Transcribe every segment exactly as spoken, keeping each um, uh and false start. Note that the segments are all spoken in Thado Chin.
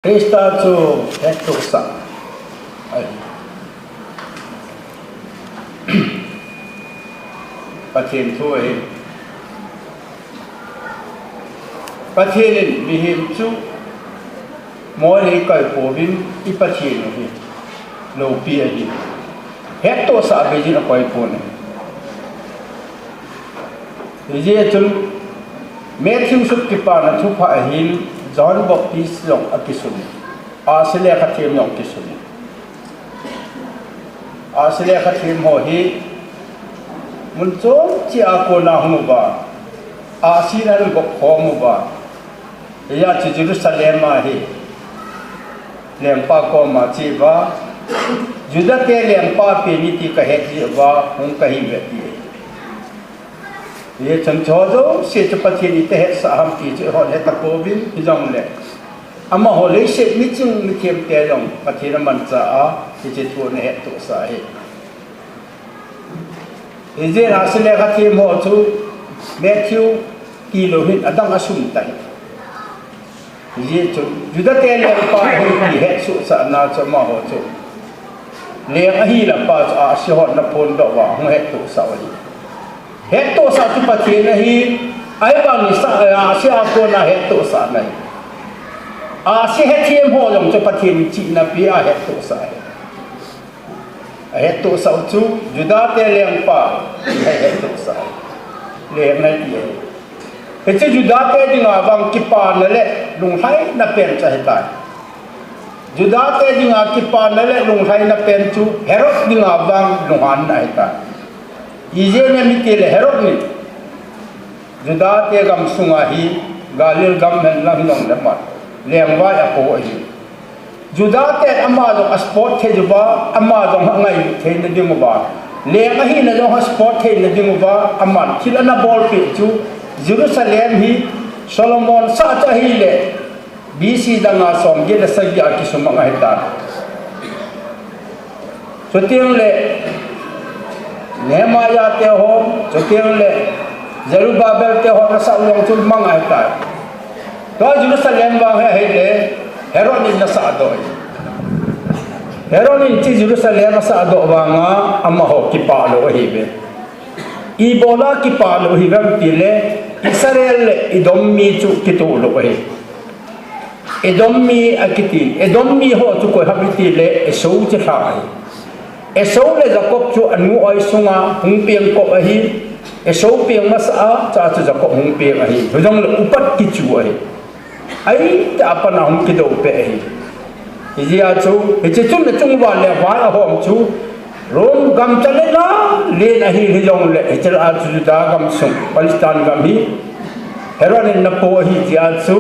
Christa chu hettohsah ahi. Pathen thu ahi. Pathen in mihem chu moleina koi pouvin i Pathen u hi loupi ahi. Hettohsah beijin akoi pon ahi. Hijeh chun Matthew sut kipana thupha ahin John Baptist jong akisun. Ahsi lekhathem jong kisun. Ahsi lekhathem ho hi mun chom cheh a kona hung uva, ahsi in ahin gop khom uva. Hijeh chun Jerusalem a hi lengpa koma che uva, Juda te lengpa pen in ti kahet jeh uva hung kahi uve ati. Hijeh chun chuho jouse chu Pathen in iti hetsah ham ti chu eihon heta pouvin, hijongle amaho leiset miching mithem te jong Pathen amanchah a, hiche thu ana hettohsah ahi. Hijeh a ahsi lekhathem ho chu Matthew tilou hin adang asun tai. Hijeh chun Juda te lengpa ahi ti hetsohsahna chu amaho chu leng ahile pa chu ahsi hon ana phondoh uva hung hettohsah u ahi. Hettohsah chu Pathen ahi, ahivangin ahsi a kona hettohsahna ahi. Ahsi hethem ho jong chu Pathen in chihna pea hettohsah ahi. Ahettohsah u chu Juda te lengpa, ahettohsah. Leng ati ahi. Hiche Juda te dinga vang kipana le lunglhaina pen chu ahitai. Juda te dinga kipana le lunglhaina pen chu Herod dinga vang lunghanna ahitai. Ijeh inem itile Herod in Juda te gamsunga hi Galilee gam hen lang hijongle ama lengvai apo ahi. Juda ten ama jong asupport thei uva, ama jong angailut theina dinguva, leng ahina jong asupport theina dinguva, aman thil ana bolpeh chu Jerusalem hi Solomon sah chu ahile B C danga somget le sagi a kisumang ahitan. Chuteng le Nehemiah te ho, chuteng le Zerubbabel te ho ana sah u jong chu mang ahitai. Tua Jerusalem vang hi ahile Herod in ana sahdoh ahi. Herod in hiche Jerusalem asahdoh vanga amaho kipah lou ahiuve. Ibola kipah lou ahiuvem itile Israel le Edom mi chu kitoh lou ahi. Edom mi akiti, Edom mi ho chu koi ham itile Esau chilhah ahi. Esau le Jacob chu anu oi sunga hung pengkop ahi. Esau peng masah a, chua chu Jacob hung peng ahi. Hijongle upat kichu ahi. Ahitah a pat a hung kidou peh ahi. Hijeh a chu, hiche chunga chunga le vai ahom chu Rome gam chale la len ahi, hijongle hiche lah a chu Juda gamsung, Palestine gam hi Herod in ana po ahi jeh a chu,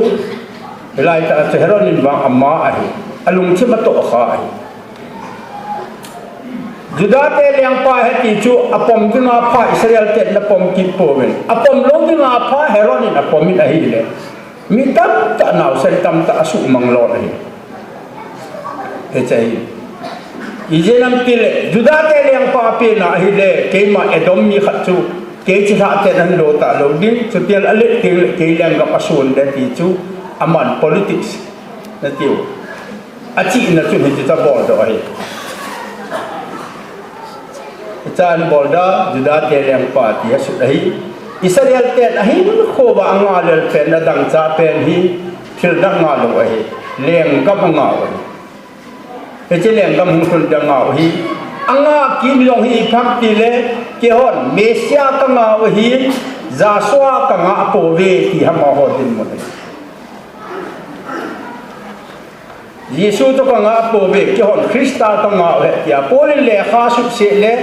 hilai tah a chu Herod in vang ama ahi. Alungthim atohkha ahi. Juda te lengpa ahi ti chu apom dinga pha Israel ten ana pom kit pouvin, apom lou dinga pha Herod in apom in ahile mi tamtah, naosen tamtah asuhmang lon ahi. Hiche hi ijeh inem itile Juda te lengpa apena ahile keima Edom mi khat chu kei chilhah ten ahin lo talou ding, chuteng le alet teng le kei lenggam ason ding ti chu aman politics natiu. Achihna chun hiche chu aboldoh ahi. Hichan aboldoh, Juda te lengpa ti asut ahi. Israel ten ahinkho uva anga lel pen, adangchah pen hi thil dang nga lou ahi. Lenggam angau ahi. Hiche lenggam hung lhun ding angau ahi. Anga kim jong hi ipi ham itile, keihon Messiah kangau ahi, Joshua kangah pouve ti amaho dinmun ahi. Jesu chu kangah pouve, keihon Christa kangau ahi tia Paul in lekha asut seh le,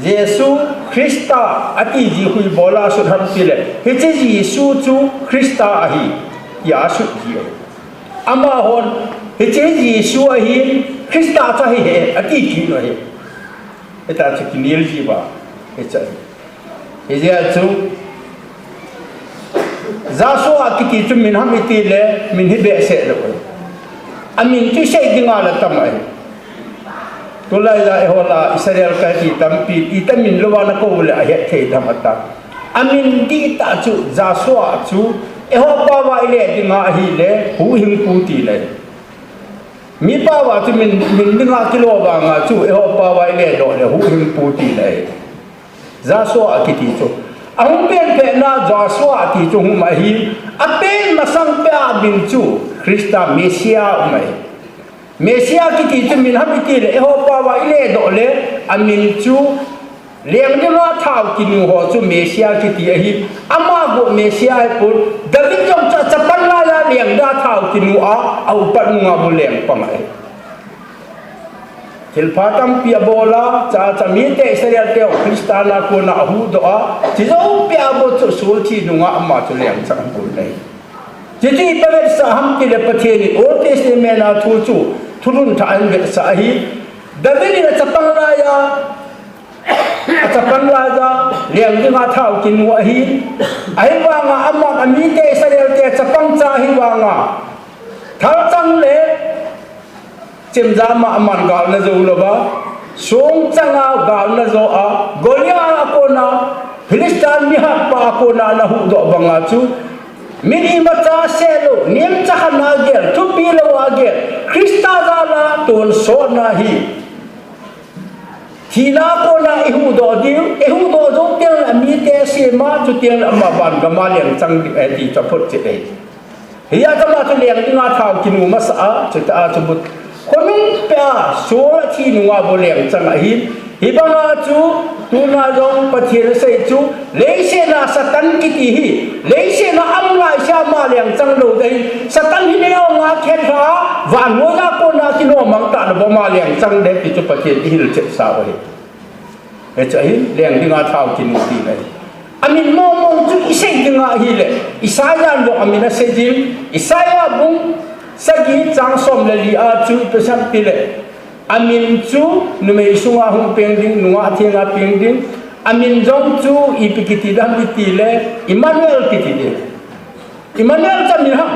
Jesu Christa ati ji khu ibola asut ham itile, hiche Jesu chu Christa ahi tia asut ji ahi. Amahon hiche Jesu ahin, Christa chu ahi e ati kit u ahi. Hitia chu kinel ji uva, hiche ahi. Hijeh a chu Joshua kiti chu min ham itile, min hi behseh lou ahi. Amin chu isei dinga la tam ahi. Tulai a eiho lah a Israel kati tampi, itih min louva nakou le ahet thei dem ata. Amin dihtah chu Joshua chu, eiho pao a ile dinga ahile, Huhhingpu ti le. Mi pao a chu min, min dinga kilo vanga chu, eiho pao a iledoh le huhhingpu tina ahi. Joshua kiti chu. Ahung penpetna Joshua ti chu hung um ahi. Apen masang pea min chu Christa Messiah um ahi. Messiah kiti chu min ham iti le, eiho pao a iledoh le, amin chu leng dinga thao kinu ho chu Messiah kiti ahi. Ama bou Messiah ahipon, David jong chu achapan laiya leng dinga thao kinu a, aupat nunga bou leng pang ahi. Thilpha tampi abol a, cha cha mite Israel te Christa na kona ahuhdoh a, chujou pia bou chu Saul thi nunga ama chu leng chang bou ahi. Chuti ipi vetsah ham tile Pathen in Old Testament a thu chu thulhun thah in vetsah ahi. David in achapan laiya, achapan laiya leng dinga thao kinu ahi. Ahivanga aman amite Israel te chapang cha ahivanga thalchang le chemjam a aman galna jou louva, songchang a galna jou a, Goliath a kona, Philistine mi hatpa a kona ana huhdoh banga chu, mi imacha sehlou, nemcha khat na gel, thupi lou a gel, Christa jal a tonsotna hi thina kona ihuhdoh diu, ihuhdoh jou teng le amite asem a, chuteng le ama van gam a leng chang ding ahi ti chu aphotchet ahi. Hia chu ama chu leng dinga thao kinu masa a, chuti a chu but khonung pea Saul athi nunga bou leng chang ahi. Hibanga chu tuna jong Pathen asei chu, leiset a Satan kiti hi, leiset a um laisea ama leng chang lou ding ahi. Satan hi neo nga khen kha, vannoi a kona kinomang tah na bou ama leng chang ding ti chu Pathen ihilchetsa u ahi. Hiche ahin, leng dinga thao kinu tina ahi. Amin mong mong chu isei dinga ahile, Isaiah in jong amin asei jin, Isaiah bung sagi chang som le li a chu ipi asei em tile, amin chu numei sunga hung peng ding, nungah thenga peng ding, amin jong chu ipi kiti dem itile, Emmanuel kiti ding. Emmanuel chu amin ham?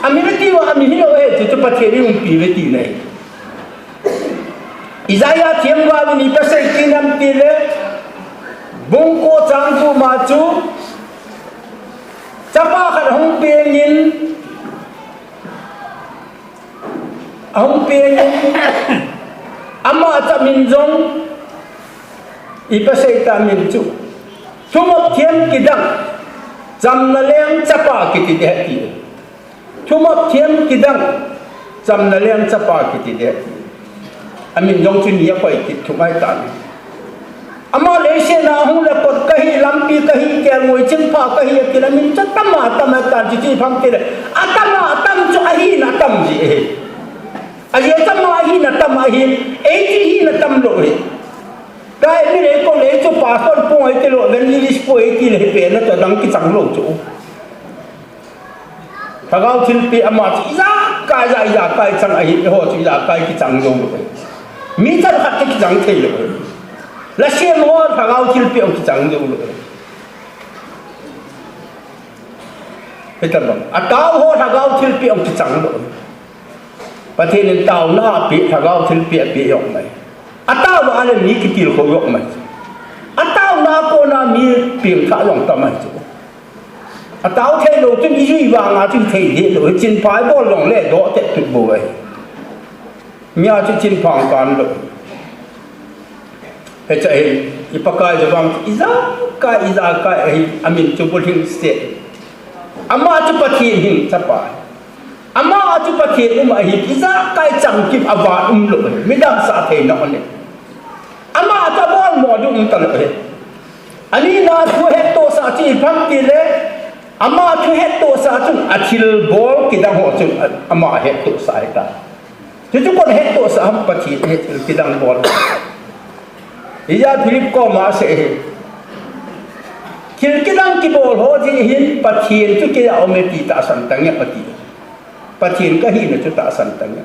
Amin ati uva amin hilou ahi, chuchu Pathen in umpi uve tina ahi. Isaiah themgao in ipi asei kit em tile, bung ko chang gup ma chu, chapa khat ahung peng in, ahung peng in, ama chu amin jong, ipi asei ta amin chu, thumop them kidang, chamna leng chapa kiti ding ahi ti. Thumop them kidang, chamna leng chapa kiti ding ahi ti. Amin jong chu ni akoi kit thum ahitan. Ama leiset a hung le kot kahi, lampi kahi, kelngoi chingpha kahi, atile amin chu atama tam ahitan, chuti phat tile, atama atam chu ahina atam ji ahi. Ajeh chu ama ahina atam ahin, eiti hina atam lou ahi. Tua hi mi lei ko lei chu pastor pu ahi tilou, evangelist pu ahi tile, hipen a chu adang kichang lou chu. Lhagao thilpeh ama chu ijakai, ija, ijakai chang ahi, eiho chu ijakai kichang jou lou. Mi chan khat chu kichang thei lou. Lasem ho lhagao thilpeh jong kichang jou lou. Hitabang. Atao ho lhagao thilpeh jong kichang lou. Pathen in taona apeh, lhagao thilpeh apeh jong mai. Atao vale mi kitilkhou jong mai. Ataona kona mi pengthah jong tam ahi chu. Atao theilou chun ijui vanga chu thei deh lou, chinpha ibol jongle doh teh tut bou ahi. Mi a chu chinpha kan lou. Hiche hi, i Pakai chu vang chu ijakai, ijakai ahi, amin chu Bulhingset. Ama chu Pathen hing chapa. Ama chu Pathen um ahi, ijakai chamkim avat umlou ahi, midang sah theina ahi. Ama chu abolmo ding um talou ahi. Anina thu hettohsah chu ipi ham tile, ama thu hettohsah chun athilbol kidang ho chun ama ahettohsah ahitai. Chuchu koi in ahettohsah ham? Pathen ahi, thil kidang bol. Hijeh a Philip koma asei ahi. Thil kidang kibol ho jeh hin Pathen chu keiya aume ti tahsan tange ati. Pathen kahina chu tahsan tange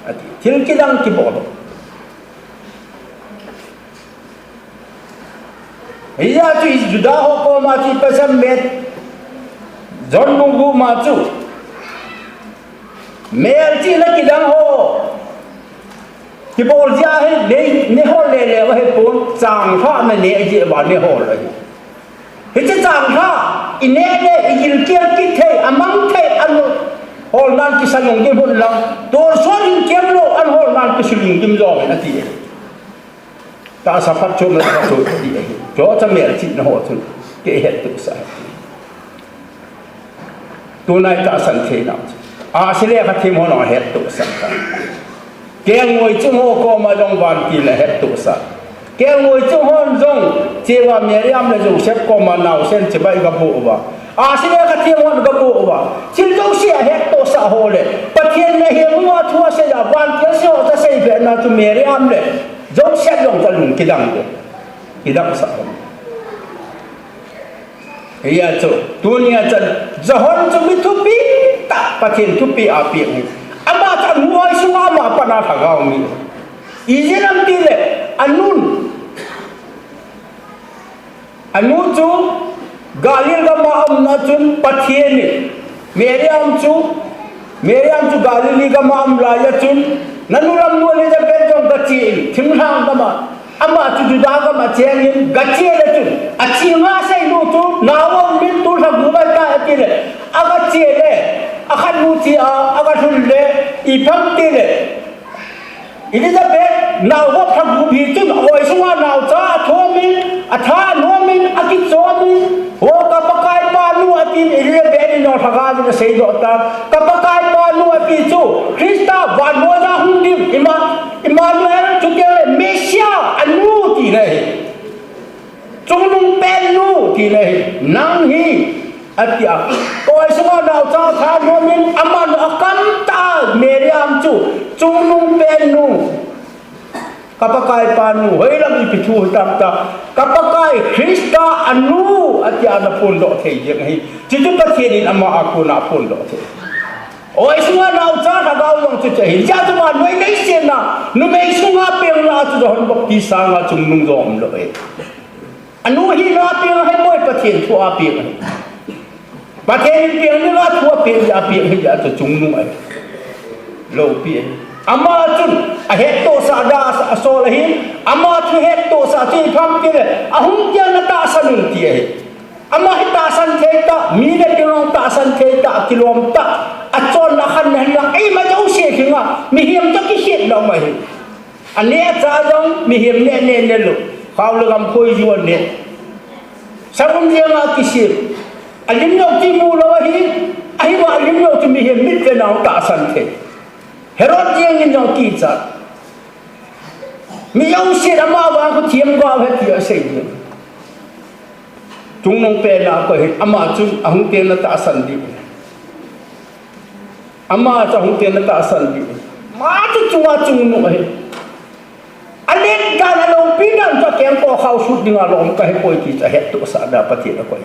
ati. Thil kidang kibol ho. Hijeh a chu Juda ho koma chu ipi asei em, John bung gup ma chu, melchihna kidang ho kibol jeh a hi nei, neihol lele u ahipon, changlhah naneh jeh uva neihol ahi. Hiche changlhah ineh le igilkel kit thei, amang thei, aholnan kisan jong ding hung lang, tonsot Siling kim jong in ati. Tahsa phatchomna phatchom ati ahi. Chu cha melchihna ho chun kei hettohsah. Tunai tahsan theina chu. Ahsi le khathim hon ahettohsah. Kelngoi chung ho koma jong vantil ahettohsah. Kelngoi chung hon jong cheva Miriam le Joseph koma naosen chibai gaboh uva. Ahsi le khathim hon gaboh uva. Chil jouse ahettohsah ho le Pathen in ahem uva thu asei a, vantil se ho chu asei pehna chu Miriam le Joseph jong chu alung kidang te. Kidang sah hon. Hia chu, tunia chan, Johan chu mi thupi tah, Pathen thupeh a peng ahi. Ama chu anu oi sunga ama pana lhagao mi. Ijeh inem itile, anun. Anu chu Galilee gama aumna chun Pathen in Miriam chu, Miriam chu Galilee gama aum laiya chun, nanu lamnu Elizabeth jong gache in, thinglhang gama, ama chu Juda gama chengin, gache le chun, achi nga sei nu chu, nao aum in tu lha gup ahitai atile, agache le, akhat nu chi a, agalhun le, ipi ham itile, Elizabeth, nao vop lha gup hi chun, a oi sunga naocha athom in, atha anom in, akichom in, o ka Pakai pa nu atin, Elizabeth in jong lhagao in aseidoh tan, ka Pakai pa nu ati chu, Christa vannoi a hung ding, Emma-, Emmanuel, chuteng le Messiah, anu tina ahi. Chungnung pennu tina ahi, nang hi, ati a. Ka oi sunga naocha tha anom in, aman akam tah a Miriam chu, chungnung pennu. Ka Pakai pa nu, hoilam ipi thu hitam tia, ka Pakai Christa anu, ati a ana phondoh thei jeng ahi. Chuchu Pathen in ama a kona aphondoh thei. Oi sunga naocha lhagao jong chu chu ahi. Hijeh chun vannoi leiset a, numei sunga peng la chu Johan Baptist sanga chungnung jong umlou ahi. Anu hina a peng ahipoi, Pathen thu a peng ahi. Pathen in peng dinga thu apeng, a peng ahijeh chun chungnung ahi. Loupi ahi. Ama chun ahettohsah da a, asol ahin, ama chu hettohsah chu ipi ham itile, ahung tengle tahsan un ti ahi. Ama hi tahsan thei tah, mi le ding jong tahsan thei tah, kilom tah, achonna khanna hinla, eima jouse dinga, mihem toh kikhetna um ahi. Aneh achah jong, mihem neh neh neh lou. Khao le gam khoiju aneh. Sangun jenga kisem. Alim jong kimu lou ahi, ahivang alim jong chu mihem mit le nao tahsan thei. Herod jeng in jong kichat. Mi jousen ama vang khu themgao ahi ti asei jeng. Chungnung penna koi hi, ama chun ahung tengle tahsan ding. Ama chu ahung tengle tahsan ding. Ama chu chunga chungnung ahi. Alet dan, aloupi dan chu akeng ko khao sut dinga lom kahipoi ti chu ahettohsah da Pathen akoi.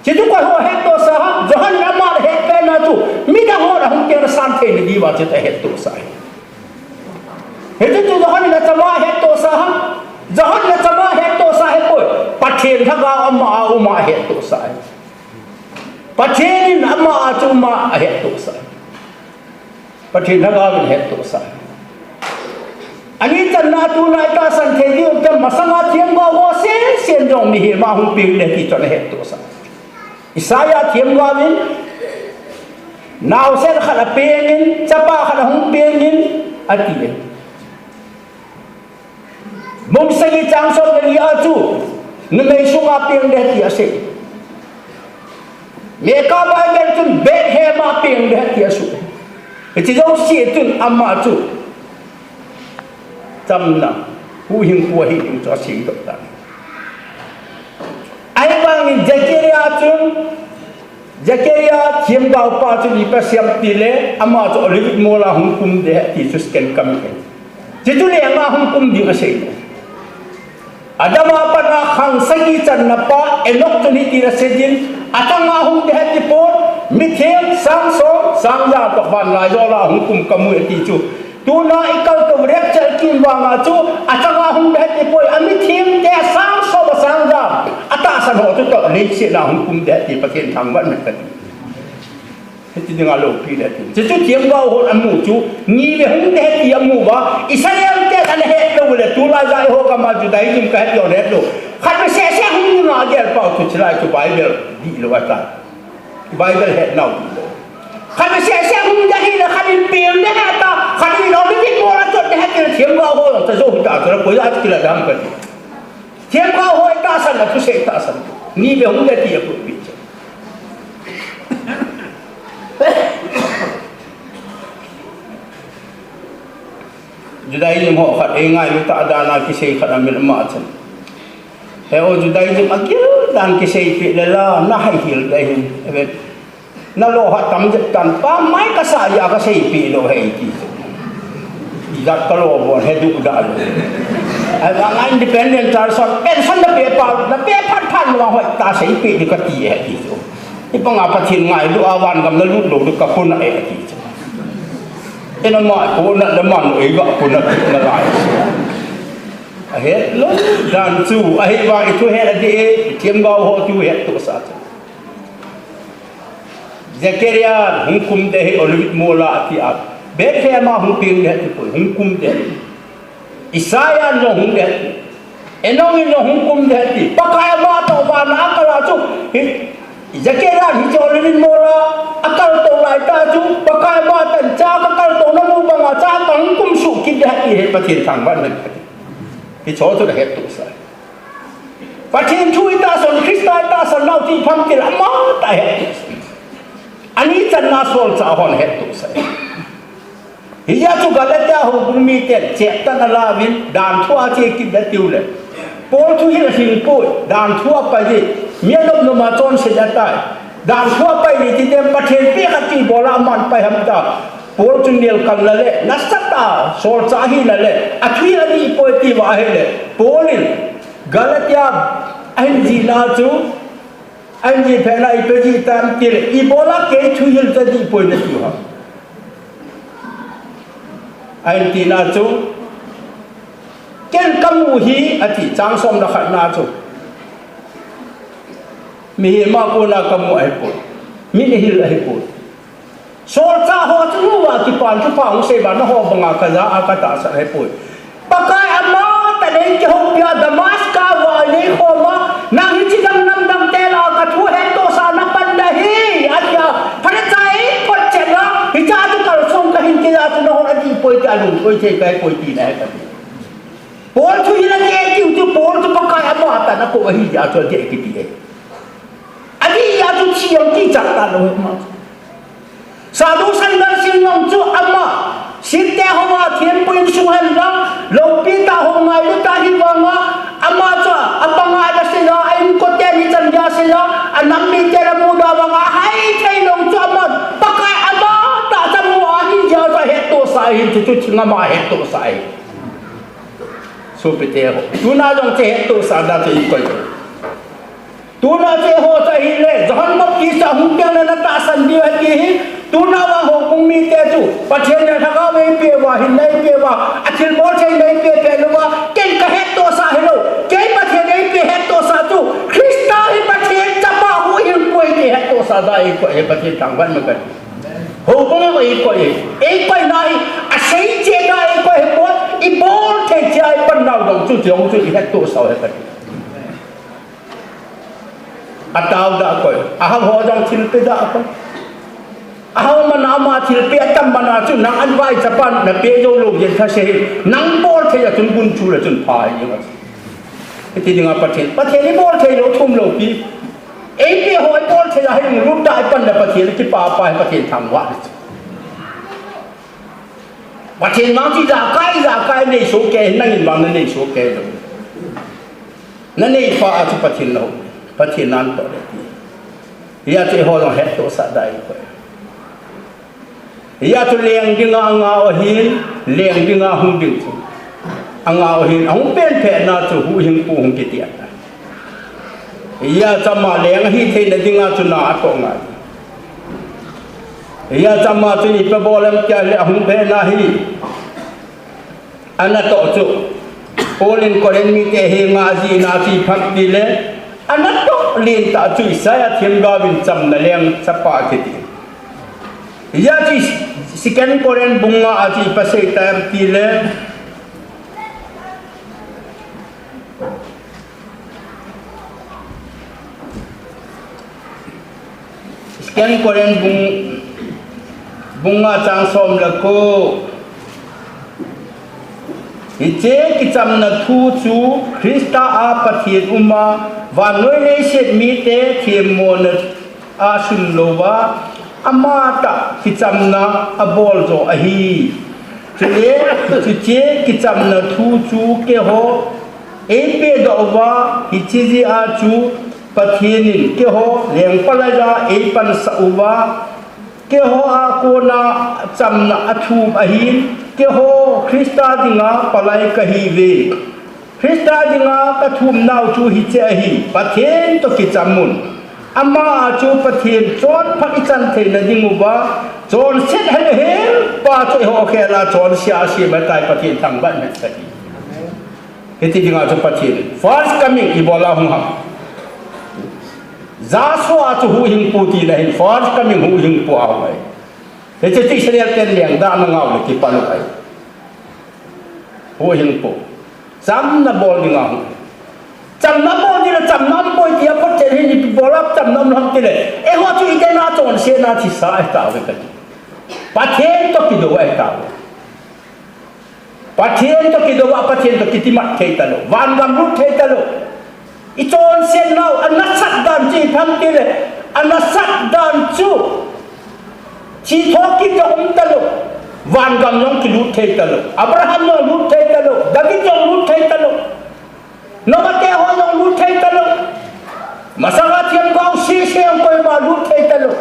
Chuchu koi ho ahettohsah ham, Johan in ama ahet penna chu, midang hon ahung tengle san thei nadiuva chu ahettohsah ahi. Hichu chu Johan in achama ahettohsah ham, Johan in achama ahettohsah ahipoi, Pathen lhagao ama a uma ahettohsah ahi. Pathen in ama a chu uma ahettohsah. Pathen lhagao in ahettohsah. Ani channa tunai tahsan thei diu te, masanga themgao ho sen sen jong mihem a hung peng ding ti chu ana hettohsah. Isaiah themgao in, naosen khat apeng in, chapa khat ahung peng in, ati e. Bung sagi chang som le li a chu, numei sunga peng ding ti asei. Mekah Bible chun Bethlehem a peng ding ti asei. Hiche jouse chun ama chu chamna, huhhingpu ahi ding chu aseidoh tan. Ahivangin Zechariah chun, Zechariah themgao pa chu ipi asei em tile, ama chu Olivet mol a hung kum ding ahi ti chu second coming ahi. Chuchu lenga hung kum ding asei. Adam a pat a khang sagi channa pa Enoch chun hitin asei in, achanga hung ding ahi tipon, mitheng sang som, sang ja toh vanlaijol a hung kum kamu e ti chu. Tuna ikaltou rapture kim vanga chu, achanga hung ding ahi tipoi, amitheng te sang som a sang ja, atahsan ho chu toh leiset a hung kum ding ahi ti Pathen thangvah in kati. Hiti dinga loupi le ti. Chuchu themgao hon amu chu, nivei hung ding ahi ti amu uva, Israel ten ana het lou le, tulai jat ho gam a Judaism kahet lou le het lou. Khat vei seh seh hung dinga agel pau chu chulai chu Bible dihlou ahitai. Bible het nau dihlou. Khat vei seh seh hung ding ahile, khat in peng ding ahitai, khat in Olivet mol a chot ding ahi tile, Themgao ho jong ta jou hita chu la koi a chu kila dam kati. Themgao ho tahsan a thusei tahsan. Ni ve hung le ti a pu pi chu. Judaism ho khat ei ngailu ta dan a kisei khat amin ama chun. He o Judaism a gil dan kisei pi le la na hai hil da hin. Eve. Na lo ha tam jep tan pa mai ka sa ya ka sei pi lo he ti. Ijat ka lo bon he du da lo. Ai ba ngai independent char so pension na pe pa na pe phat phat lo ho ta sei pi di ka ti he ti. Ipa nga Pathen ngailu a van gam na lut lo ka puna e ti. Ena ma ko na da man e ga ko na na lai. Ahet lo dan chu ahi ba i thu he a di e themgao ho thu he to sa. Zechariah hung kum de hi Olivet mol a ati a. Bethlehem a hung peng de ti poi hung kum de. Isaiah lo hung de. Enoch in lo hung kum de ti. Pakai ama to ba na kala chu. Hi Zechariah hi chu Olivet mol a akal to lai ta chu. Pakai ama tan cha ka kal to na mu banga cha ka hung kum su kit de ti he Pathen thangvah na. Hi chu chu da het to sa. Pathen thu i tahsan, Christa i tahsan nau ti pham til ama ta het. Ani chan na solchah hon het to sa. Hijeh chun Galatia houbung mite cheptan ala uvin dan thu a che kit da tiu le. Paul thu hi la hing poi, dan thu a pai ji. Mi anop nop ma chonse ja tai. Dan thu a pai ni ti dem Pathen pi khat ti bol a man pai ham ta. Paul chu nel kan la le, nasatah a, solchah hi la le, a thu hi la di poi ti va hi le. Paul in Galatia ahin jih na chu, ahin jih phat na ipi jih tam ti le, ibola kei thuhil cha dih poi nati u ham. Ahin ti na chu, ken ka mu hi, ati, chang som le khat na chu. Mihem a kona ka mu ahi poi. Min hil ahi poi. Solchah ho chu nu va kipan chu pa hung sei ba na ho banga ka ja a ka tahsan ahi poi. Pakai ama ta nei kihoupi a Damascus va nei khom a nang hichi dang nam dang te la ka thu hetto sa na pan da hi a tia. Phana cha ei kot che la hi cha chu kal song ka hin ke ya chu na ho a di poi ta lung poi che kai poi ti na he ka ti. Paul chu hi na ke ti chu Paul chu Pakai ama ta na ko hi ya chu ke ki ti e. A di ya chu chi yong ki cha ta lo ma. Sadhu Sundar Singh jong chu ama, Sikh te ho a thiampu insung hen lang, loupi tah ho ngailu tah hi vanga, ama chu a pangai la sei a, a inkote ni chan dia sei a, a nam mite la muda vanga, hai thei lou chu ama, Pakai ama tah cha mu ahi jeh a hetto sa ahi, chu chu thing ama hetto sa ahi. Sopite ho, tuna jong che hetto sa da che i koi. Tuna che ho cha hi le, Johan Baptist a hung piang le na tahsan diu ahi ti hi, tuna vang houbung mite chu, Pathen in lhagao eipe uva, hinna eipe uva, a thilbol thei na eipe peh uva, ken ka hetto sa hilou, kei Pathen eipe hetto sa chu, Christa hi Pathen chapa huhhingpu ahi ti hetto sa da eikoi e Pathen thangvah in umhen. Houbung a eikoi e, eikoi na hi, a sei cheh na eikoi ahi poi, ibol thei cheh a ipan nau dong chu, chu jong chu i hetto sa u ahi Pathen. A tao da koi. A ham ho jong thil pe da koi. A ham mana ama thil pe a tam mana chu nang an vai chapan na pe jou lou jen tha se hi. Nang bol thei a chun gun chu la chun pha hi. Ti dinga Pathen. Pathen i bol thei lou thum lou pi. Ei pe ho i bol thei a hi lut da i pan la Pathen kipa pa hi Pathen thangvah. Pathen mang chi ja kai ja kai nei so ke nang in mang na nei so ke lou. Na neipa a chu Pathen lo, Pathen nan to le ti. Hia chu eiho jong hetto sa da eikoi. Hia chu leng dinga anga u ahin, leng dinga hung ding chu. Anga u ahin, ahung pen phet na chu huhhingpu hung kiti a. Hia chu ama leng ahi theina dinga chu na atoh ngai. Hia chu ama chu ipi bol em tia le ahung pen na hi. Ana toh chu, Paul in Corinth mite henga ajihna chu ipi ham ti le, ana toh lentah chu Isaiah themgao in chamna leng chapa kiti. Hia chu Second Corinth bung nga a chu ipi asei tam ti le, Second Corinth bung, bung nga chang som le ko. Hiche kichamna thu chu Christa a Pathen uma, vannoi leiset mite themmona a sunlouva, amatah kichamna abol jo ahi. Chule, hiche kichamna thu chu keiho eipehdoh uva, hiche jeh a chu Pathen in keiho lengpalai a eipansah uva, keiho a kona chamna athum ahin, keiho Christa dinga palai kahiuve. Christa dinga kathumnau chu hiche ahi, Pathen toh kichamun. Ama a chu Pathen chonphat ichan theina dinguva, chonset hel hel pa chu eiho khel a chonse asem ahitai, Pathen thangvah in kati. Hiti dinga chu Pathen first coming ibola hung ham? Joshua chu huhhingpu tina hin first coming huhhingpu ahung ahi. Hiche chu Israel ten lengdahna ngau le kipah lou ahi. Huhhingpu. Chamna bol dinga hung. Chamna bol ding le chamna umpoi tia photchen hin ipi bola chamna umlou ham tile, eiho chu Eden a chonsena thisa ahitauve kati. Pathen toh kidou ahitauve. Pathen toh kidou a, Pathen toh kitimat thei talou, vangam lut thei talou. Ichonsetnau anasat dan chu ipi ham tile, anasat dan chu thitho kit jong um talou, vangam jong kilut thei talou, Abraham jong lut thei talou, David jong lut thei talou, Noah te ho jong lut thei talou, masanga themgao sese jong koima lut thei talou.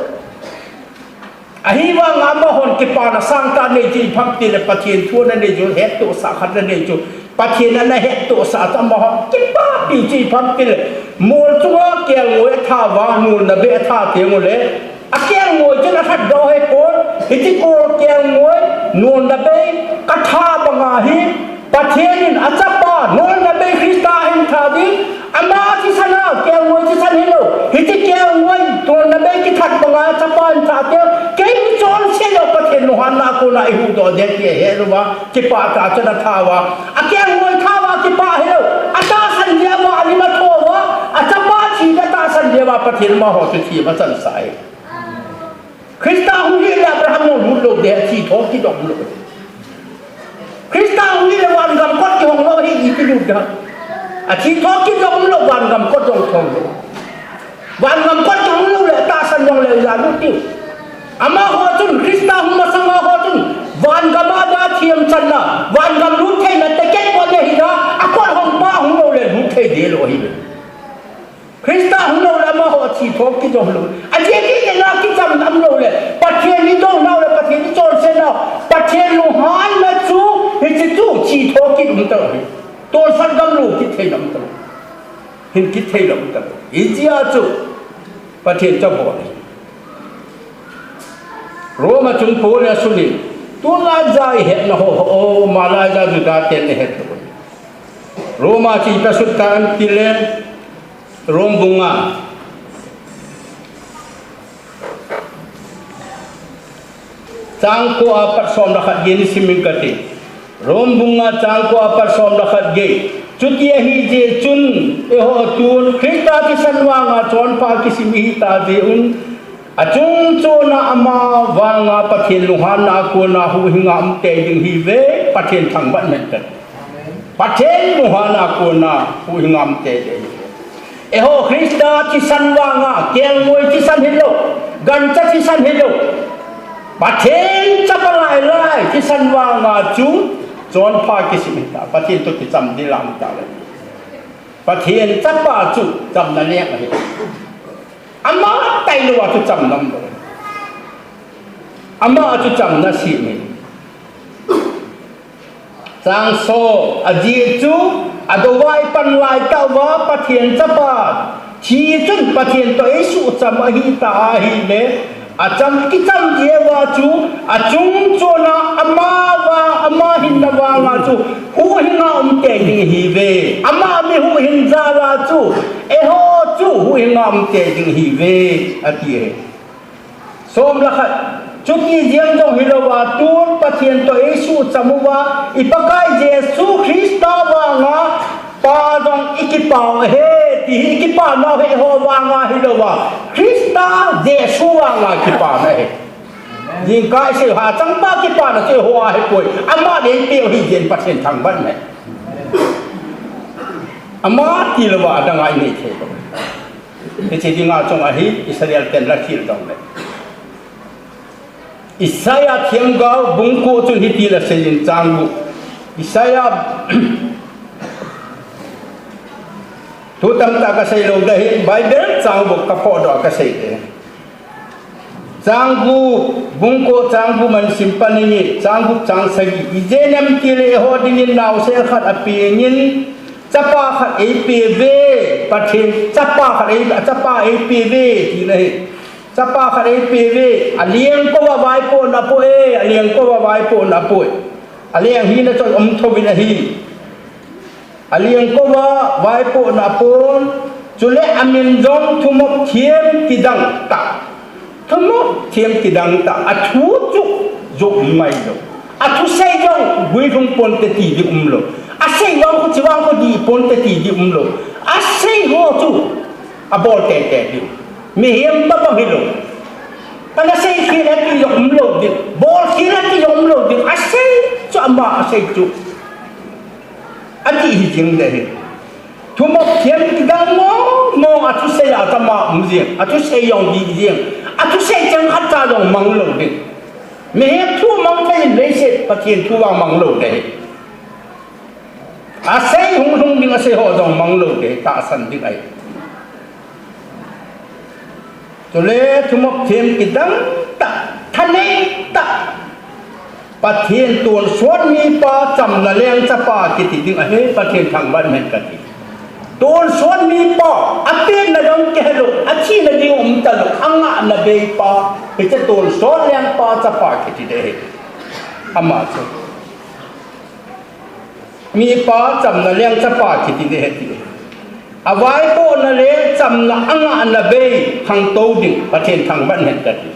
Ahivanga amahon kipana sangtah anei chu ipi ham tile, Pathen thu ana nei chu, hettohsah khat ana nei chu, Pathen ana hettohsah chu amahon kipahpi chu ipi ham tile, mol chunga kelngoi atha uva, nolna bei atha tengule, akelngoi chun alhatdoh ahipon, hiche kol kelngoi, nolna bei katha banga hi, Pathen in achapa nolna bei Christa ahin tha ding, ama thisan a kelngoi thisan hilou, hiche kelngoi nolna bei kithat banga achapa ahin tha teng, kei hichonse jong Pathen lunghanna a kona ihuhdoh ding ti ahet uva, kipah tah chun atha uva, akelngoi tha uva kipah hilou, atahsan jeh uva, alim atho uva, achapa thi atahsan jeh uva, Pathen in amaho chu thiem achansah e. Christa hung hile Abraham jong lut lou ding, athitho kit jong umlou. Christa hung hile vangam kot kihong lou hi, ipi lut ding ham? Athitho kit jong umlou, vangam kot jong kihong lou. Vangam kot kihong lou le, atahsan jongle ija lut diu. Amaho chun, Christa hung masanga ho chun, vangam a dia themchanna, vangam lut theina ticket bol le hija, akot hongpa hung lou le lut thei deh lou ahiuve. Christa hung lou le amaho thitho kit jong lou. Ajeh chu Eden a kichamna umlou le, Pathen idounau le, Pathen ichonsetnau, Pathen lunghanna chu, hiche chu thitho kit um talou hi. Tonsot gam lou kit theina um talou. Hin kit theilou um talou. Hichea chu Pathen chu abol ahi. Roma chung Paul in asun in, tulai ja ihetna ho, o, malai ja Juda ten nahet lou. Roma chu ipi asut tam tile, Rom bung nga, chang ko apat som le khat gei sim inge kati. Rom bung nga chang ko apat som le khat gei. Chuti ahijeh chun, eiho tun Christa thisan vanga chonpha kisim ihitah jeh un, achung chona ama vanga Pathen lunghanna a kona huhhinga um tei ding ihiuve, Pathen thangvah in kati. Pathen lunghanna a kona huhhinga um tei ding ihiuve. Eiho Christa thisan vanga, kelngoi thisan hilou, gancha thisan hilou, Pathen chapa lailai thisan vanga chu chonpha kisim ihitah, Pathen toh kicham ding lam tah le. Pathen chapa chu chamna neh ahi. Ama tailouva chu chamna umlou. Ama chu chamna sem ahi. Chang som, ajeh chu, adouva ipan laitah uva Pathen chapa thi chun Pathen toh eisuhcham ahitah ahile, acham kicham jeh uva chu, achung chona ama vang, ama hinna vanga chu huhhinga um tei ding ihiuve. Ama mi huhhing jal a chu, eiho chu huhhinga um tei ding ihiuve, ati ahi. Som le khat. Chuti jeng jong hilouva, tun Pathen toh eisuhcham uva, i Pakai Jesu Christa vanga Pa jong ikipau ahi, ti hi ikipanau hi eiho vanga hilouva, Christa Jesu vanga kipana ahi. Jingkah isei hachang pa kipana chu eiho a ahipoi. Ama le eipeh u ahi jeh in Pathen thangvah in ahi. Ama tilou a adang a inei thei lou. Hiche dinga chun ahi Israel ten la thil dong le. Isaiah themgao bung ko chun hiti la asei in chang gup. Isaiah thu tamtah kasei lou ding ahi, Bible chang gup kaphoh doh a kasei ding. Chang gup, bung ko chang gup man sim pan inge, chang gup chang sagi. Ijeh inem itile eiho dingin naosen khat apengin, chapa khat eipeh uve, Pathen, chapa khat ei, chapa eipeh uve, tina ahi. Chapa khat eipeh uve, aleng kou a vaipohna apoi, aleng kou a vaipohna apoi. Aleng hina chu um thouvin ahi. Aleng kou a vaipohna apon, chule amin jong thumop them kidang tah. Thumop them kidang tah. Athu chu jong um ngai lou. Athusei jong guilhung ponte ti ding umlou. Asei jong khu chivang khu dih ponte ti ding umlou. Asei ho chu abol teitei ding. Mihem tobang hilou. Ana seikhel e ti jong umlou ding. Bolkhel e ti jong umlou ding. Asei chu ama asei chu. Ati hi jing ding ahi. Thumop them kidang mong mong athusei a tama um jing. Athusei jong dih jing. Athusei chang khat cha jong mang lou ding. Mihem thu mang thei in leiset Pathen thu vang mang lou ding ahi. Asei hunglhung ding asei ho jong mang lou ding ahi, tahsan ding ahi. Chule thumop them kidang tah, thanei tah. Pathen tonsot mipa chamna lengchapa kiti ding ahi, Pathen thangvah in ahi kati. Tonsot mipa, apenna jong kihelou, athina ding umtalou, angahna beipa, hiche tonsot lengpa chapa kiti ding ahi. Ama chu. Mipa chamna lengchapa kiti ding ahi ti. Avaipohna le chamna angahna bei khangtou ding Pathen thangvah in ahi kati.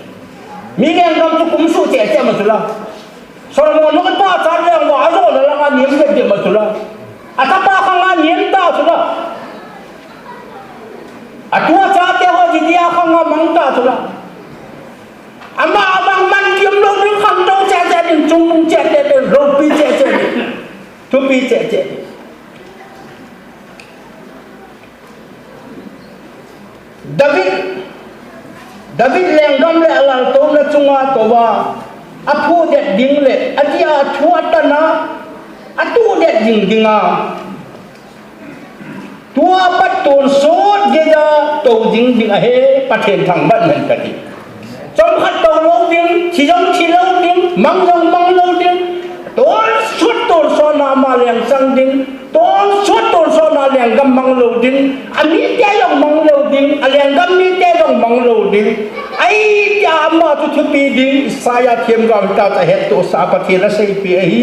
Mi lenggam chu kumsuh cheh cheh ma chula. Solomon nungpa chan leng uva ajona langa nem deh deh ma chula. Achapa khanga nem ta chula. Atua chate ho jitia khanga mang ta chula. Ama abang man kium lou ding, khangtou cheh cheh ding, chungnung cheh cheh ding, loupi cheh cheh ding, thupi cheh cheh ding. David, David lenggam le alaltouna chunga touva aphudet ding le adia thu atana atudet jing dinga Tua pat tonsot geija tou jing ding ahi, Pathen thangvah in ahi kati. Chomkhat tou lou ding, thi jong thi lou ding, mang jong mang lou ding. Tonsot tonsot na ama leng chang ding, tonsot tonsot na lenggam mang lou ding, amite jong mang lou ding, alenggam mite jong mang lou ding. Ahi tia ama chu thupi ding, Isaiah themgao hita chu ahettohsah a Pathen aseipeh ahi.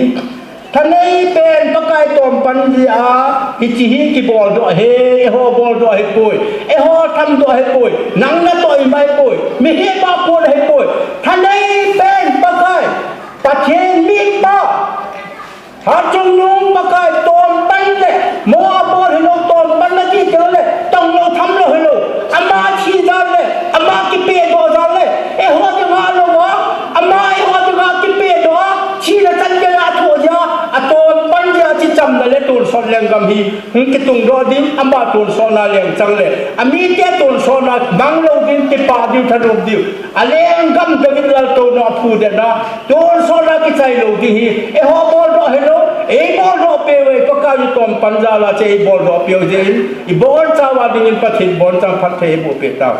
Thanei pen Pakai tompan jeh a, hiche hi kiboldoh ahi, eiho boldoh ahipoi, eiho thamdoh ahipoi, nang natoh ima ahipoi, mihem a kon ahipoi. Thanei pen Pakai, Pathen mipa, Hatchungnung Pakai tompan le, mo a bol hilou tompan nati teng le, tong lou tham lou hilou, ama thi jal le, ama kipehdoh jal le, eiho dinga lou a, ama eiho dinga kipehdoh a, thina chan geiya athoh jeh a, atompan jeh a hiche chamna le tonsot lenggam hi hung kitungdoh ding, ama tonsotna leng chang le, amite tonsotna mang lou ding, kipah ding, thanop ding. Alenggam David laltouna aphudetna, tonsotna kichai lou ding hi, eiho boldoh hilou, eiboldoh peh uve, Pakai tompan jal a hiche eiboldoh peh u jeh in, ibonchauva dingin Pathen bonchan phatthei eiboh peh tau.